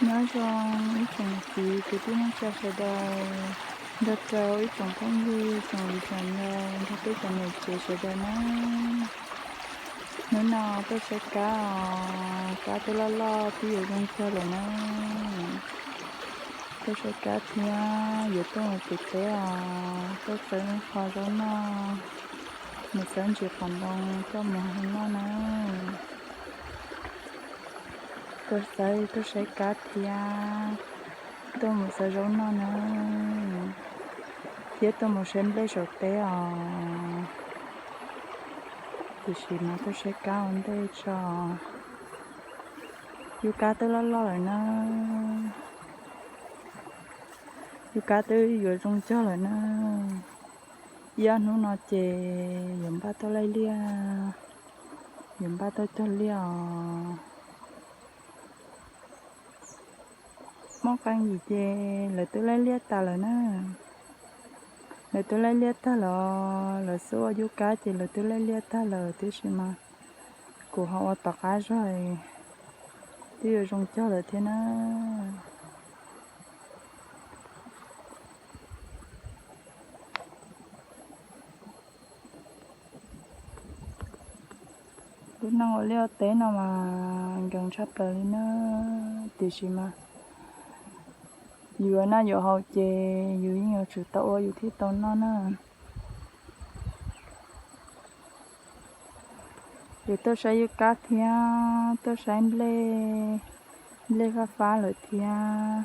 Nyob zoo ib tsoom txiv kwv tij neej tsa sawv daws, nrog rau ib tsoom phooj ywg tsoom viv tsoom ncaus nrog peb cov niam tsev sawv daws na. Hnub no tuaj saib kab os, kab twb loj loj twb yuav zoo cog lawm na. Tuaj saib kab thiab yuav tuaj mus pem teb os, tuaj txawb qhov zaub noj, mus txawb ntsis qos ntoo coj mus hau noj na. Tuaj saib, tuaj saib kab thiab tuaj mus xaws zaub noj na, thiab tuaj mus saib nplej saum teb os. Tiam sis mas tuaj saib kab ua ntej tso. Yus kab twb loj loj lawm na, yus kab twb yuav zoo cog lawm na. Ib ob hnub no ces yuav npaj tuaj laij liaj, yuav npaj tuaj cog liaj os. Muaj qee yim ces lawv twb laij liaj tas lawm na. Lawv twb laij liaj tag lawm, lawv xub ua yub kab ces lawv twb laij liaj tag lawm, tiam sis mas kuv ho ua tom qab zog, twb yuav zoo cog lawm thiab na. Lub neej ua liaj ua teb no mas nkees tshaj plaws li na, tiam sis mas yus ua noj yuav haus ces yus yeej yuav tsum tau ua yus thiaj tau noj na. Yus tuaj saib yub kab thiab tuaj saib nplej, nplej fab fab lawm thiab.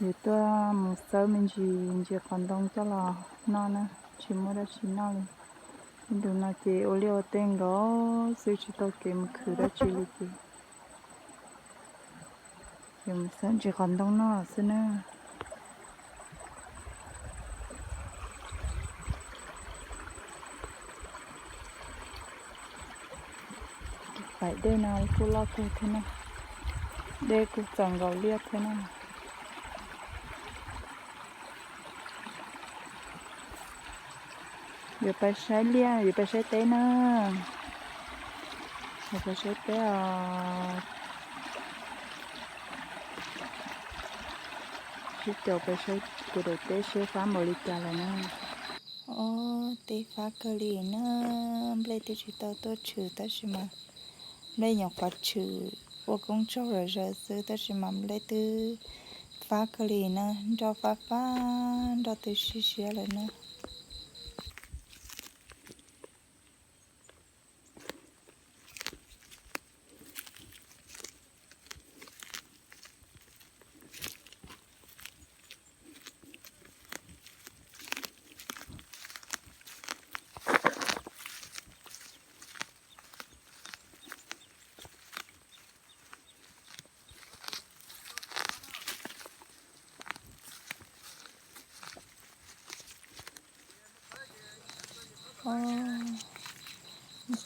Yus tuaj mus xawb me ntsis ntsis qos ntoo coj los noj na, tsis muaj dab tsi noj li. Ib ntus no ces ua liaj ua teb nkaus xwb tsis tau kev mus khwv dab tsi li ces yuav mus xawb ntsis qos ntoo noj xwb na. Paim dej no kuj loj kawg thiab na, dej kuj txaus nkaus liaj thiab na. Yuav pais saib liaj, yuav pais saib teb na. Yuav pais saib teb os. Sib caum pais saib kuv daim teb seb fab npaum li cas lawm na. Ob, teb fab kawg li na. Nplej twb tsis tau tuaj tshwm tab sis mas nplej nyuam qhuav tshwm ua koob tsaug zom zaws xwb tab sis mas nplej twb fab kawg li na, nroj fab fab, nroj twb siab siab lawm na.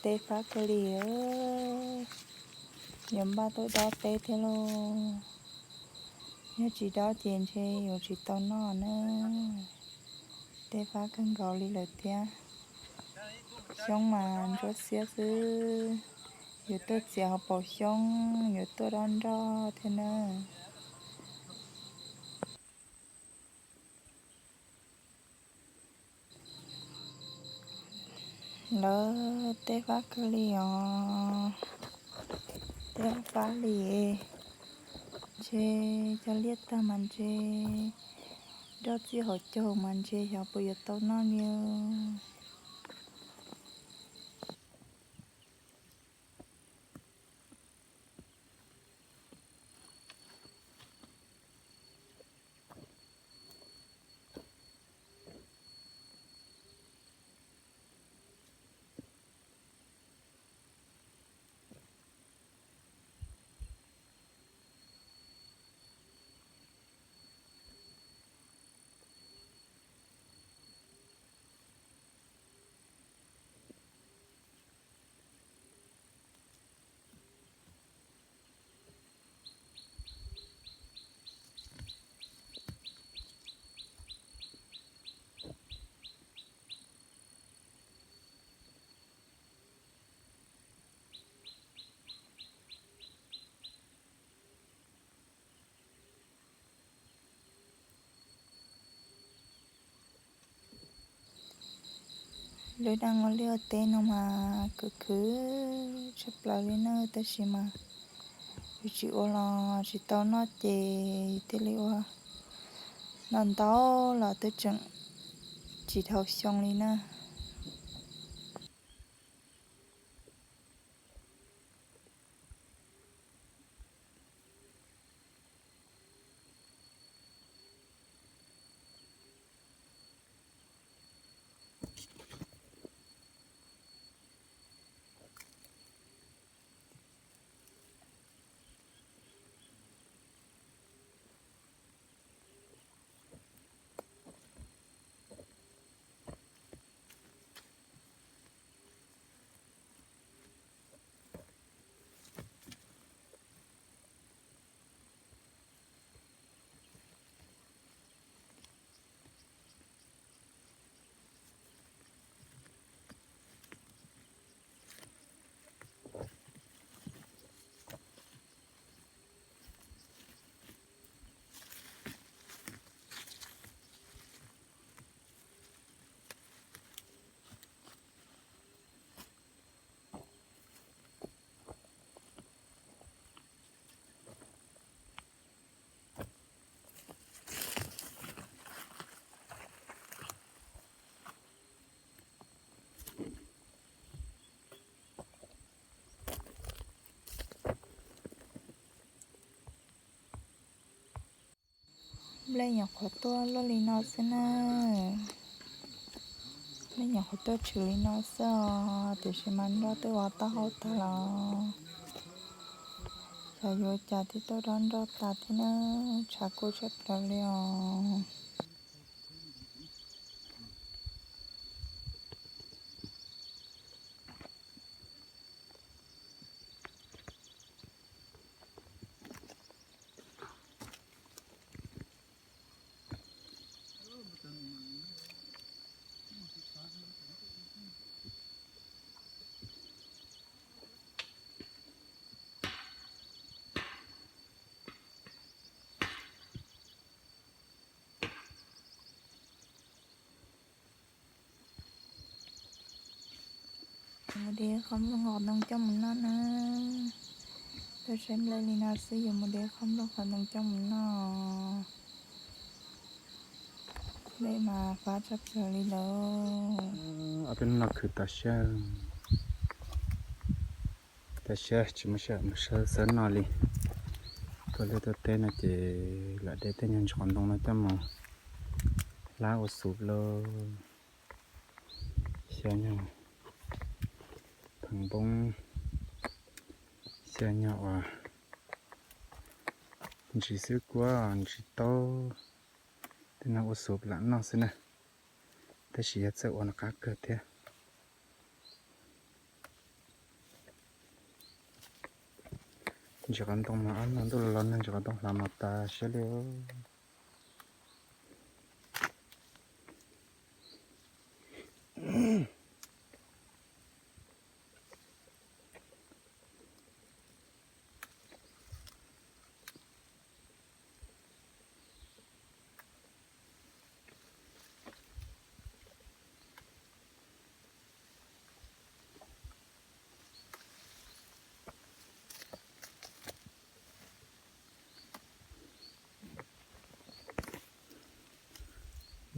Teb fab kawg li, yuav npaj tuaj dob teb thiab lauj. Yog tsis dob ces ntshe yuav tsis tau noj na. Teb fab kawg nkaus li lawm thiab. Xyoob mas ntsuab xiab xwb. Yuav tuaj txiav hauv paus xyoob, yuav tuaj dob nroj thiab na. Lawv teb fab kawg li os. Teb fab li. Ntshe cog liaj tag mas ntshe nroj txij hauv caug mas ntshe xyov puas yuav tau noj li. Lub daj ua liaj ua teb no mas khwv khwv tshaj plaws li na, tab sis mas yus tsis ua los tsis tau noj ces yus thiaj li ua noj ntau los twb tseem tsis dhau xyoo li na. Nplej nyuam qhuav tuaj luaj li no xwb na. Nplej nyuam qhuav tuaj tshwm li no xwb os, tiam sis mas nroj twb ua taub hau tag los. Xyov yuav cas thiaj tuaj dob nroj tas thiab na, tshav kub tshaj plaws li os. Mus de qhov nplooj qhov ntoo coj mus noj na. Tuaj saib nplej li no xwb yuav mus de qhov nplooj qhov ntoo coj mus noj. Nplej mas fab tshaj plaws li lawm. Ob peb hnub no khwv tas siab, tas siab tsis muaj sij hawm mus sawv noj li. Tuaj liaj tuaj teb no ces lam de tej nyuag ntsis qhov ntoo no coj mus hlab ua xuv lauj. Xyaw nyuag pheem npoob, xyaw nyuag uas ntsis xwb kuab, ntsis taub, tej no ua xuv lam noj xwb na. Tab sis yog txawj ua no qab kawg thiab. Ntsis qhov ntoo mas ob hnub ntuj los los nag ntsis qhov ntoo hlav mas tas siab li.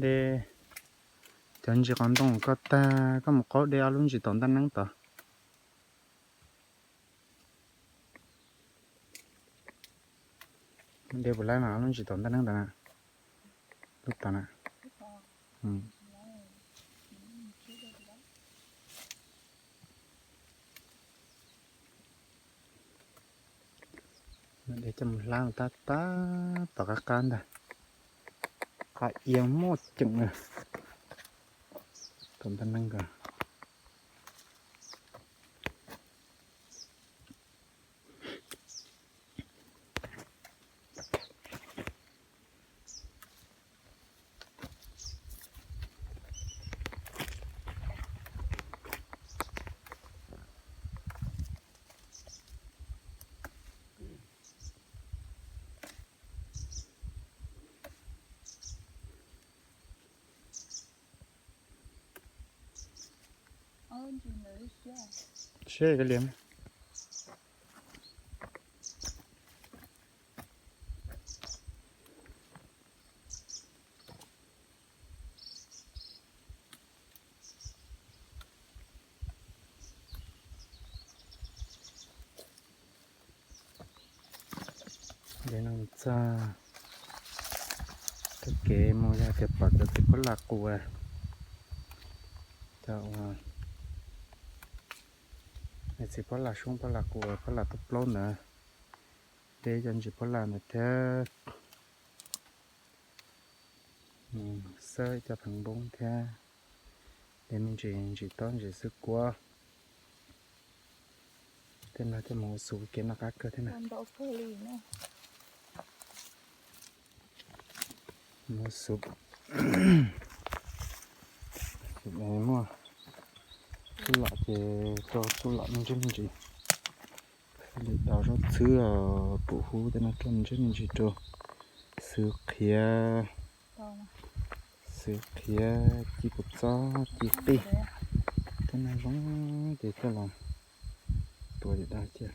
De cov ntsis qhov ntoo koj tag, koj mus qaub de ob lub ntsis tom ntaj neeb tod. De puas laib mas ob lub ntsis tom ntaj neeb ntawd na, lub tod na. De coj mus hlab tab tab tom qab qab ntag, qab ia muaj ceem na. Tom ntaj neeb ko. Siab ka liam. Ces no txog txoj kev mus yog tias pom cov txiv phuab laj quas, cov uas txiv phuab laj soob, phuab laj quas, phuab laj tub plaub ntawd, deb cov ntsis phuab laj ntawd thiab. Xawb ib co pheev npoob thiab, ces me ntsis ntsis tob ntsis xwb kuab. Tej no thiaj mus ua xus, kev no qab kawg thiab na. Mus ua xus, muaj tub lam ces rau tub lam me ntsis me ntsis. Li daus zaub txhwb, pum huv tej no rau me ntsis me ntsis rau xwb qhiav, xwb qhiav ci puas txob ci qij. Tej no zoo ces coj los tua ces dab cia.